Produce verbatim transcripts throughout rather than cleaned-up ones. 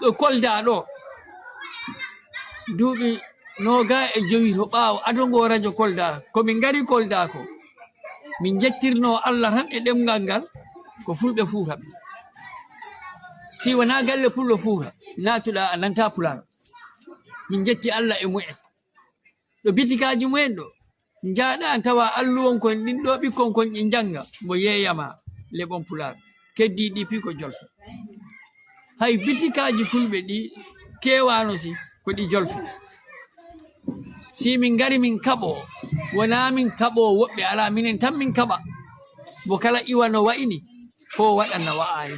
Ɗo Kolda ɗoo, duuɓi noogaa e jowi to ɓaawo ado ngoo rajo Kolda, ko min ngari Kolda ko, min njettirnoo Alla tan e ɗemngal ngal, ko Fulɓe Fuuta ɓen. Si wonaa galle Pullo Fuuta, naatuɗaa a nantaa Pulaar. Min njetti Alla e mu'en. Ɗo bitikaaji mumen ɗoo, njaaɗaa tawa alluwon kon ɗin ɗoo ɓikkon kon ƴe njannga, mbo yeeyama leɓon Pulaar. Keddii ɗii fii ko jolfe. Hay bitikaaji Fulɓe ɗii keewaano si ko ɗi jolfe. Si min ngari min kaɓoo, wonaa min kaɓoo woɓɓe, alaa, minen tan min kaɓa. Mbo kala iwa no wa'i nii, ko waɗana wa'aani.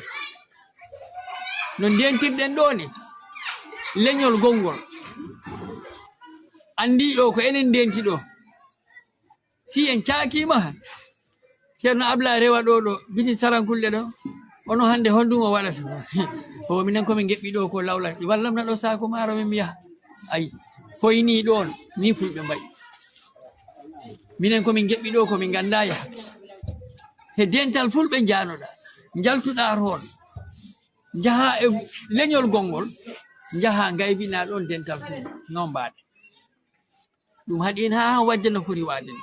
No ndentirɗen ɗoo nii, leñol gonngol. Anndii ɗoo ko enen ndenti ɗoo. Si en caakiima han, Ceerno Ablaay rewa ɗoo ɗoo, biti Sarankulɗe ɗoo, ono hannde honɗun o waɗata? O, minen ko min ngeɓɓi ɗoo ko lawla, wallam na ɗoo saako maaro men mi yaha. Ay, hoynii ɗoon, nii Fulɓe mba'i. Minen ko min ngeɓɓi ɗoo ko min nganndaa yaha. He dental Fulɓe njaanoɗaa, njaltuɗaa toon, njahaa e leñol gonngol, njahaa ngaybinaa ɗoon dental Fulɓe, noon mbaaɗe. Ɗum haɗi en haa han waɗde no foti waade ni.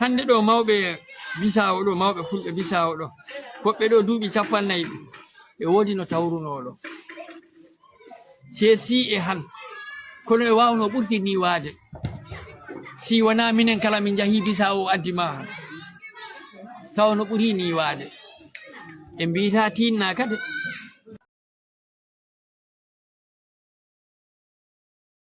Hannde ɗoo mawɓe Bisaawo ɗoo, mawɓe Fulɓe Bisaawo ɗoo, koɓɓe ɗoo duuɓi cappannayi, ɓe woodi no tawrunoo ɗoo. Ceesii e han, kono e waawnoo ɓurti nii waade. Si wonaa minen kala min njahii Bisaawo o addi maa han, tawa no ɓuri nii waade. En mbiyataa tiinnaa kadi.